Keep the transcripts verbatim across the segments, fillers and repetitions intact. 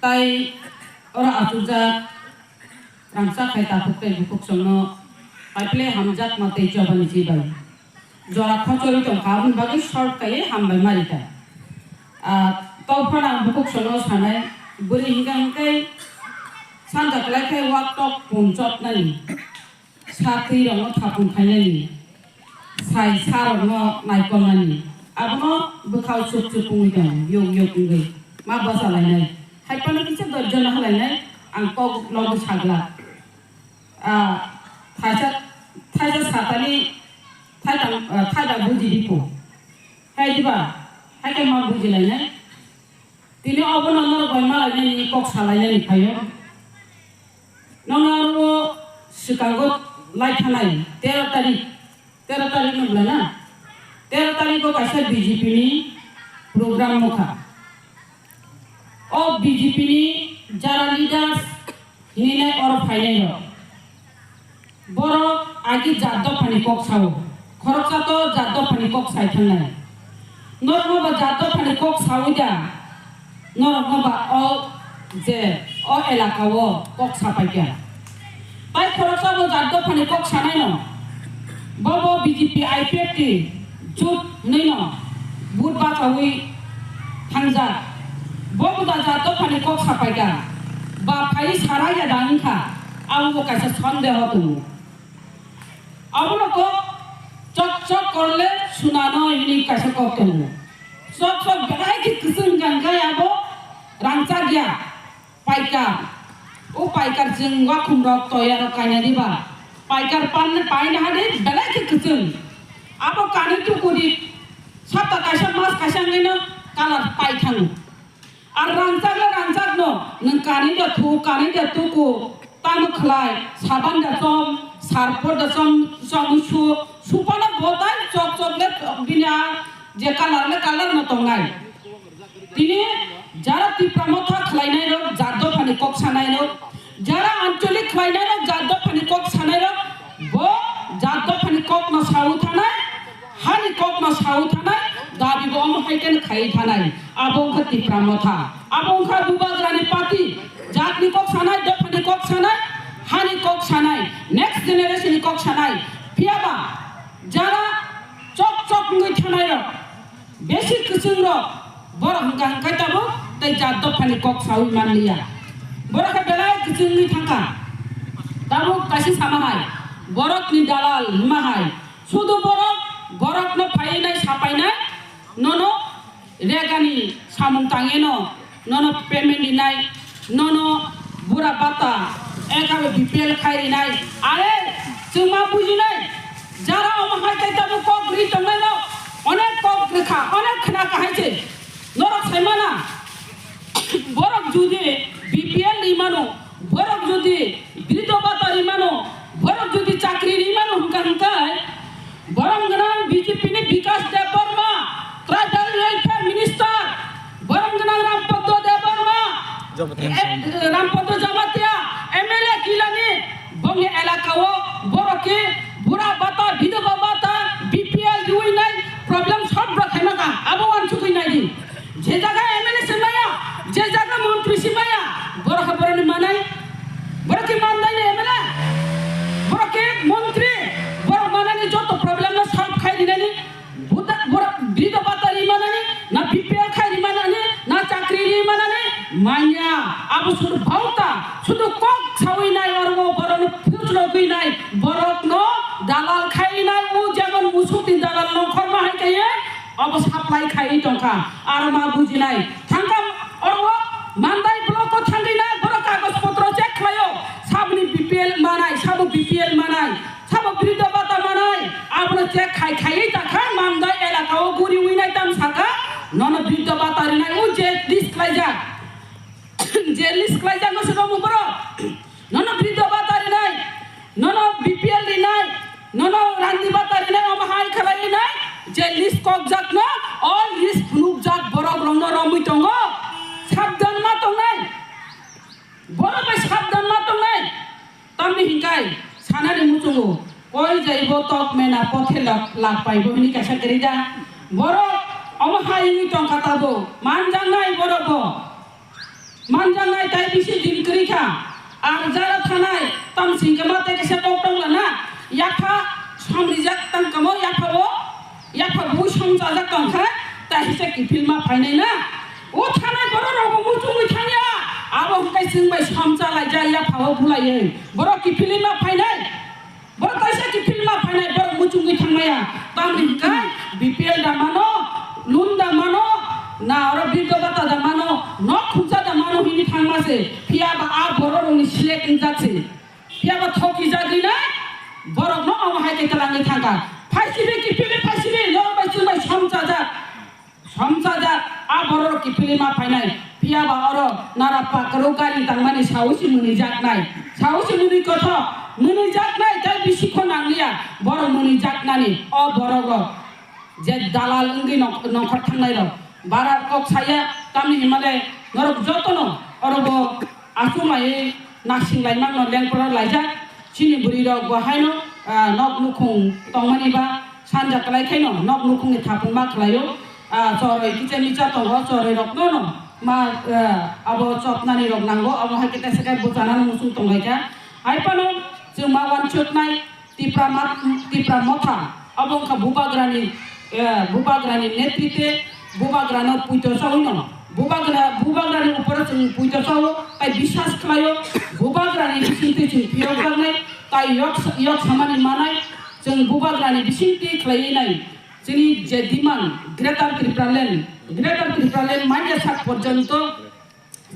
Tai oro achukjak rangchak hai takhuk tei bukhuk chwngno paiple hamjakma tei chobani chibai. Jora khochori tongkha, aboni bagwi short kaiwi hambai marita. Ah, tei phano ang bukhuk chwngno sanai, bwrwi hinkha hinkhe sanja kwlai khe wak tok pun chotnani. Sa twi rokno thapung khainani, sai sa rokno naikolnani, abono bwkhao chuk chuk wngwi tongo, yok yok wngwi ma bachalainai. Hai phano kisa dorjo no halainai, ang kok logi sagla. Ah, thaisa, thaisa satani thaitang, ah, thaida buji dipo. Hai diba, hai khe ma bujilainai. Tini obono norok bai malainani kok salainani phaio. Nono aro swkango lai thanai tero tarik, tero tarik no bwlai na? Tero tarik o kaisa B J P ni program wngkha. O B J P ni jara leaders hinwi nai oro phainai rok. Borok agi jat dophani kok sao, khoroksa to jat dophani kok sai thangnai. Norokno ba jat dophani kok saui da, norokno ba o je o elaka o kok sapai kha. Tai khoroksa bo jat dophani kok sanai no, bo bo B J P I P F T jut hinwi no vote bachaui thangjak. Bo bo da jat dophani kok sapai kha, ba phai sara ya da wngkha, abo bo kaisa sondeho tongo. Abono kok chok chok korle sunano hini kaisa kok tongo. Chok chok belai khe kwchwng gangkai abo rangchak ya paikar. O paikar chwng wakhum rok toya rok kaina diba. Paikar pan paina hadi belai khe kwchwng. Abo kani tukudi sapta kaisa mas kaisa ngino kalar pai thango. Ar rangchak le rangchak no, nwng kani da thu, kani da tuku, tamo khlai, saban da chom, sarpor da chom, chom su, supana botai chok chok le bini a je kalar le kalar no tongnai. Tini jara Tipra Motha khlainai rok, jat dophani kok sanai rok, jara ancholik khlainai rok, jat dophani kok sanai rok, bo jat dophani kok no saui thanai, hani kok no saui thanai, dabi bo omo hai khe khai thanai. Abo wngkha Tipra Motha, abo wngkha Bubagrani party, jatni kok sanai, dophani kok sanai, hani kok sanai, next generation ni kok sanai. Phiyaba jara chok chok wngwi thanai rok, besi kwchwng rok, borok hwnkha hwnkhe tabuk tei jat dophani kok saui manliya. Borok khe belai kwchwng wngwi thangkha. Tabuk kaisa sama hai, borokni dalal hwnma hai. Sudu borok, borokno phainai, sapainai, nono regani samung tangeno, nono payment rinai, nono bura bata, ekabo B P L khai rinai. Are, chwng ma bujinai, jara omo hai khe tabuk kok ri tongnai rok, onek kok rikha, onek khna kahai se. Norok sai mana, borok judi B P L ri mano, borok judi bridho bata ri mano, borok judi chakri ri mano hwnkha hwnkhe, borom gwnang B J P ni Bikash Debbarma, Tribal Welfare Minister, borom gwnang Rampaddo Debbarma, Jamatia. Eh, Rampaddo Jamatia, M L A Kilani, bongni elaka o borok khe bura bata, bidhoba bata, B P L riwi nai problem solve rok khaima ka, abo wansugwi nai di. Je jaga M L A se maya, je jaga montri se maya, borok khe borokni manai, borok khe mandai ni M L A, borok khe montri, borok manani joto problem no solve khai rinani, buda-, borok bidhoba bata ri manani, na B P L khai ri manani, na chakri ri manani, manya, abo sudu bauta, sudu kok sawi nai oro borok no phutlo gwi nai, borok no dalal khai nai, o jemon musuk ni dalal nongkhor ma hai khe, Obo supply khai tongkha, aro ma bujinai. Thangkha oro Mandai block o thangwi nai, borok kagoj potro check khlaio. Saboni B P L manai, sabo B P L manai, sabo bridho bata manai. Abono check khai khaiwi takha Mandai elaka o guri winai tam saka. Nono bridho bata rinai, o je list khlaijak. Je list khlaijak no se romwi borok. Nono bridho bata rinai, nono B P L rinai, nono randi bata rinai, omo hai khlai rinai, je list kokjak no, o list phunukjak borok rokno romwi tongo. Sabdan ma tongnai, borok bai sabdan ma tongnai. Tamni hinkai sanani muchungo, koi jaibo tok mena pothe lak, lak paibo hini kaisa kwrwi da. Borok omo hai wngwi tongkha tabuk, manjaknai borok bo. Manjaknai Ar jara thanai tamsing kama tei kaisa kok tong lana, yapha samrijak tang kamo, yapha o, yapha bui song chajak tong kha, tai hise kiphilma phainai na. O thanai borok rok bo muchungwi thangya, abo hwnkhe chwng bai som chalaijak yapha o bulaiwi. Borok kiphilma phainai. Borok kaisa kiphilma phainai, borok muchungwi thangmaya. Tamni hwnkhe B P L da mano, loan da mano, na oro birdo bata da mano, nok khukja da mano hini thangma se. Phiya ba a borok rokni select wngjak se. Phiya ba thoki jagwi nai, borok no omo hai khe twlangwi thangkha. Phaisibi kiphilwi phaisibi, norok bai chwng bai som chajak. Somsajak, a borok kiphilwi ma phainai, phiya ba oro nara pakaro gari tangmani sawi se mwnwi jaknai, sawi se mwnwi kothok, mwnwi jaknai tei bisi kho nangliya, borok mwnwi jaknani, o borok rok je dalal wngwi nongkhor thangnai rok, bara kok saya, tamni himale norok jotono oro bo aswk laiwi naksing laimano lengpra laijak, chini bwrwi rok bo haino, ah, nok nukhung tongmani ba, sanja kwlai khaino nok nukhungni thapung ma khlaio. Ah, choroi kicha micha tongo, choroi rokno no ma, ah, abo chopnani rok nango, abo hai khe tesa khe bwchanani muchung tonglaikha. Hai phano chwng ma wansuknai Tipra ma-, Tipra Motha, abo wngkha Bubagrani, eh, Bubagrani netrite, Bubagrano puito chawino, Bubagra, Bubagrani uporo chwng puito chawo, tai biswas khlaio, Bubagrani bisingtwi chwng phiyokjaknai, tai yok, yok samani manai, chwng Bubagrani bisingtwi khlaiwi nai. Chini je demand, Greater Tipraland, Greater Tipraland manya sak porjonto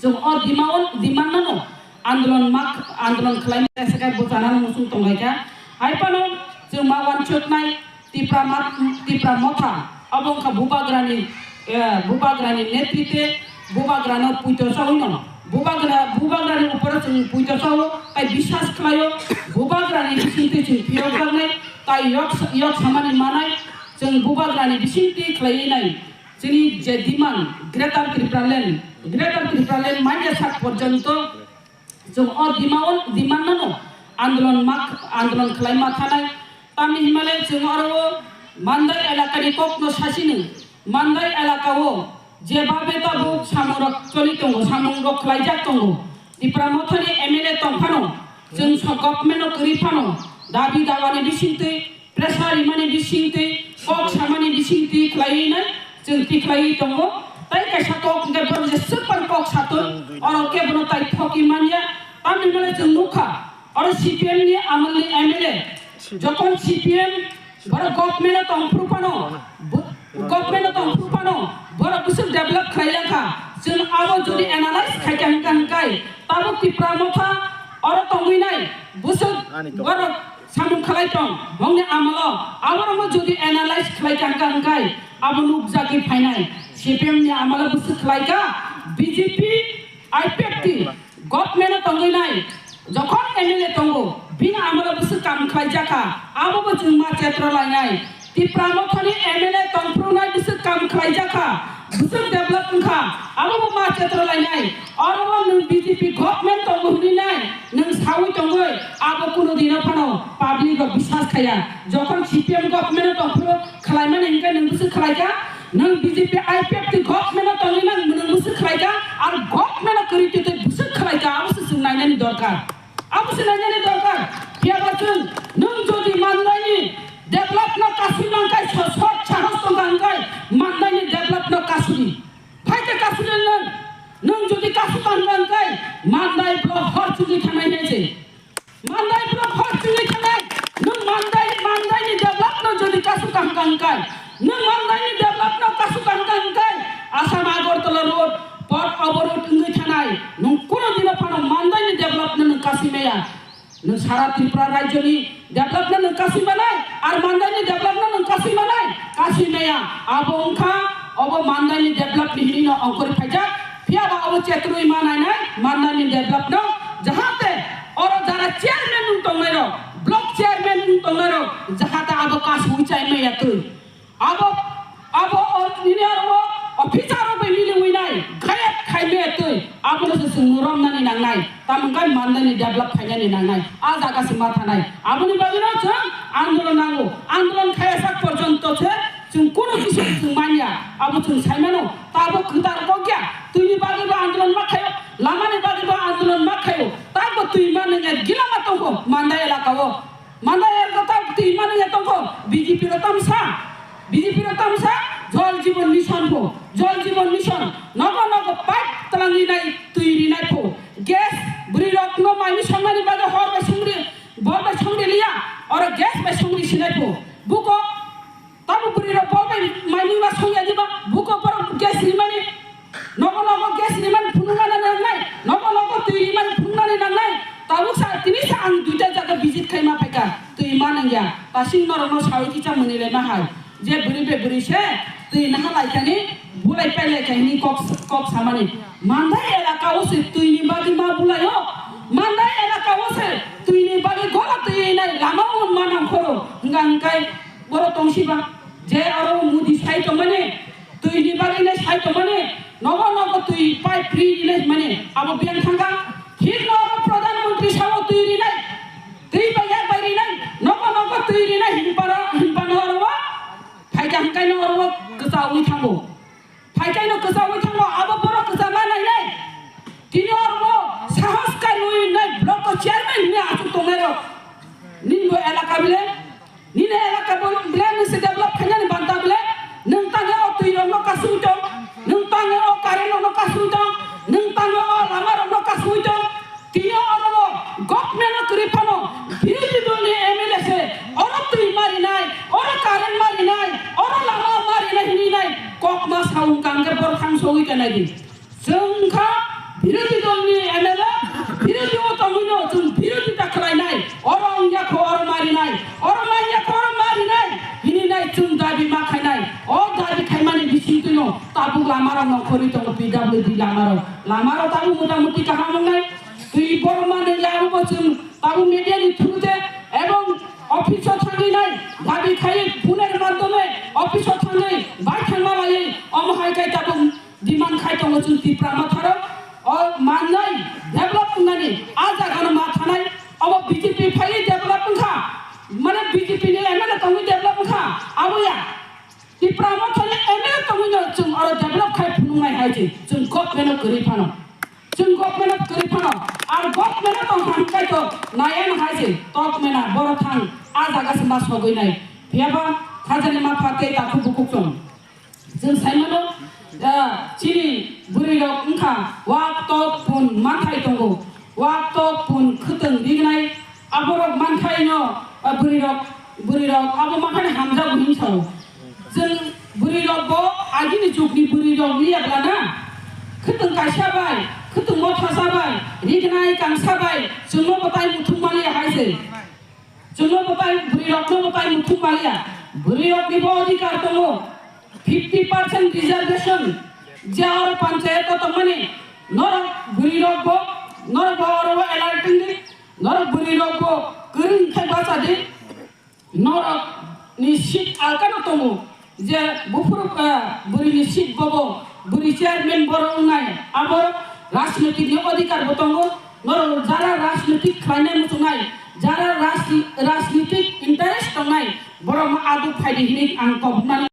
chwng o demand, demand no andolon mak, andolon khlai manya sak bwchanani muchung tonglaikha. Hai phano chwng ma wansuknai Tipra ma-, Tipra Motha, abo wngkha Bubagrani, eh, Bubagrani netrite, Bubagrano puito chawino, Bubagra, Bubagrani uporo chwng puito chawo, tai biswas khlaio, Bubagrani bisingtwi chwng phiyokjaknai, tai yok, yok samani manai, chwng Bubagrani bisingtwi khlaiwi nai. Chini je demand, Greater Tipraland, Greater Tipraland manya sak porjonto chwng o demand, demand no andolon mak, andolon khlai ma thanai. Tamni himale chwng oro o Mandai elakani kokno sasini, Mandai elakao jebabe tabuk samungrok choli tongo, samungrok khlaijak tongo. Tipra Mothani M L A tongphano, chwng so government-o kwrwi phano, dabi dawani bisingtwi, pressure rimani bisingtwi, kok samani bisingtwi khlaiwi nai, chwng tikhlaiwi tongo. Tai kaisa kok hwnkhe borok je super kok satwi, oro kebono tai thoki manya. Tamni hwnle chwng nukha, oro C P M ni amolni M L A, jokhon C P M borok government-o tongphuru phano, bo-, government-o tongphuru phano, borok bwswk develop khlai langkha. Chwng abo jodi analyze khaikha hwnkha hwnkhe, tabuk Tipra Motha oro tongwi nai, bwswk borok samung khlai tong, bongni amolo, aborokno jodi analyze khlai kha hwnkha hwnkhe, abo nukjagwi phainai. C P M ni amolo bwswk khlai kha, B J P, I P F T, government-o tongwi nai, jokhon M L A tongo, bini amolo bwswk kam khlai jakha, abo bo chwng ma chetro lainai. Tipra Mothani M L A tongphuru nai bwswk kam khlai jakha, bwswk develop wngkha, abo bo ma chetro lainai. Oro bo nwng B J P government tongo hwnwi nai, nwng sawi tongwi, abo kuno dino phano public rok biswas khaiya. Jokhon C P M government-o tongphuru khlaimani hwnkhe nwng bwswk khlaikha, nwng B J P I P F T government-o tongwi nang nwng bwswk khlaikha, ar government-o kwrwi twi twi bwswk khlaikha, abo se chwng nainani dorkar. Abo se nainani dorkar. Phiya ba chwng, nwng jodi Mandaini develop-no kasui nang khai, so-, sot sahos tong kha hwn khai, Mandaini develop-no kasui. Phai khe kasui nang nwng, nwng jodi kasui tong kha hwn khai, Mandai block hor chugwi thangnai hai se. Mandai block hor chugwi thangnai, nwng Mandai, Mandaini develop-no jodi kasui tong kha hwn khai, nwng Mandaini develop-no kasui tong kha hwn khai, Assam Agartala road, pot oborot wngwi thanai, nwng kuno dino phano Mandaini develop-no nwng kasui maya. Nwng sara Tripura rajyoni development nwng kasui manai, ar Mandaini development nwng kasui manai, kasui maya. Abo wngkha, obo Mandaini development hinino ongkhorwi phaijak. Phiya ba obo chetrwi ma nainai Mandaini development, jahate oro jara chairman nwng tongnairok, block chairman nwng tongnairok, jahate abo kasui chai maya twi. Abo, abo o engineer o officer rok bai miliwi nai, gayab khai me twi, abono se chwng romnani nangnai, tamo hwnkhai Mandaini develop khainani nangnai, a jaga se ma thanai. Aboni bagwino chwng andolon nango, andolon khaya sak porjonto se chwng kuno kisu chwng manya, abo chwng saimano, tabo kwtal kok ya, twini bagwi bo andolon ma khayo, lamani bagwi bo andolon ma khayo, Twi manwi ya gila ma tongkho Mandai elaka o. Mandai elaka ta twi manwi ya tongkho B J P ro tamsa. B J P ro tamsa Jal Jeevan Mission pho. Jal Jeevan Mission. Nogo nogo pipe twlangwi nai twi rinai pho. Gas bwrwi rok no maimi songmani bagwi hor bai songri, bor bai songri liya. Oro gas bai songri sinai pho. Buko Tamo bwrwi rok bo bai maimui ma songya diba, buko borok gas rimani, nogo nogo gas rimani phunuknani nangnai, nogo nogo twi rimani phunuknani nangnai. Tabuk sa, tini sa ang duita jaga visit khai ma phaikha, twi ma nangya. Tasing norok no sawi kisa mwnwi lai ma hai, je bwrwi bai bwrwi se twi naha lai kani, bulai pai lai kha hini kok, kok samani. Mandai elaka o se twi ni bagwi ma bulai o, Mandai elaka o se twi ni bagwi gola twi nai lama o ma nang khoro, hwnga hwnkai Borok tongsiba, je aro Modi sai tongmani, twi ni bagwi le sai tongmani, nogo nogo twi pipe free ni le mani, abo biyang thangkha. Thik no oro Pradhan Mantri sao twi rinai, twi bai yak bai rinai, nogo nogo twi rinai, hinpara, hinpano oro o, phaikha hwnkai no oro o kwchaui thango. Phaikhaino kwchaui thango, abo borok kwchama nainai. Tini oro bo sahos kaiwi nai block o chairman hwnwi achuk tongnairok. Nini bo elaka bile, nini elaka bo bile nisi develop khainani banta bile, nwng tangwi o twi rokno kasui tong, nwng tangwi o current rokno kasui tong, nwng tangwi o lama rokno kasui tong. Tini oro government o kwrwi phano birodhi dol ni M L A se oro twi marinai, oro current marinai, oro lama marinai hinwi nai kok ma saung kang khe borok thang sogwi tongnai di. Chwng kha birodhi dol ni M L A, birodhi o tongwi no chwng birodhi ta khlai nai, oro wng ya kho oro marinai, oro man ya kho oro marinai hinwi nai chwng dabi ma khainai. O dabi khaimani bising twi no tabuk lama rok nongkhorwi tongo P W D lama rok, lama rok tabuk mota moti kaham wngnai. Twi borok manwi labubo chwng tabuk media ni through te ebong office o thangwi nai dabi khai phone ni madhyome office o thangwi bai thangma laiwi omo hai khe tabuk demand khai tongo chwng Tipra Motha rok. O manwi develop wngnani a jaga no ma thanai, obo B J P phaiwi develop wngkha, mane B J P ni M L A tongwi develop wngkha, abo ya. Tipra Mothani M L A tongwino chwng oro develop khai phunuknai hai se, chwng government o kwrwi phano. Chwng government o kwrwi phano, ar government o tong thang khai to naya no hai se, tok mena boro thang, a jaga se ma sogwi nai. Phiyaba khajani ma pha tei takhuk bukhuk chwng. Chwng saimano, ah, chini bwrwi rok wngkha, wak tok pun manthai tongo. Wak tok pun khwtwng rignai, aborok mankhaino, ah, bwrwirok, bwrwirok abo mankhaino hamjago himsao. Chwng bwrwirok bo agini jugni bwrwirok liya bwlana? Khwtwng kaisa bai, khwtwng mothasa bai, rignai kangsa bai, chwngno bo tai muthung maliya hai se. Chwngno bo tai bwrwirokno bo tai muthung maliya. Bwrwirokni bo adhikar tongo. Fifty percent reservation je oro panchayat o tongmani, norok bwrwirok bo, norok bo oro bo alert wngdi, norok bwrwirok bo kwrwng khe bacha di, norok ni seat alkano tongo je buphuru, eh, bwrwini seat bobo bwrwi chairman borok wngnai, abo rajnitik ni adhikar bo tongo, norok jara rajnitik khlainai muchungnai, jara raj-, rajnitik interest tongnai borok no aduk phaidi hinwi ang koboknani.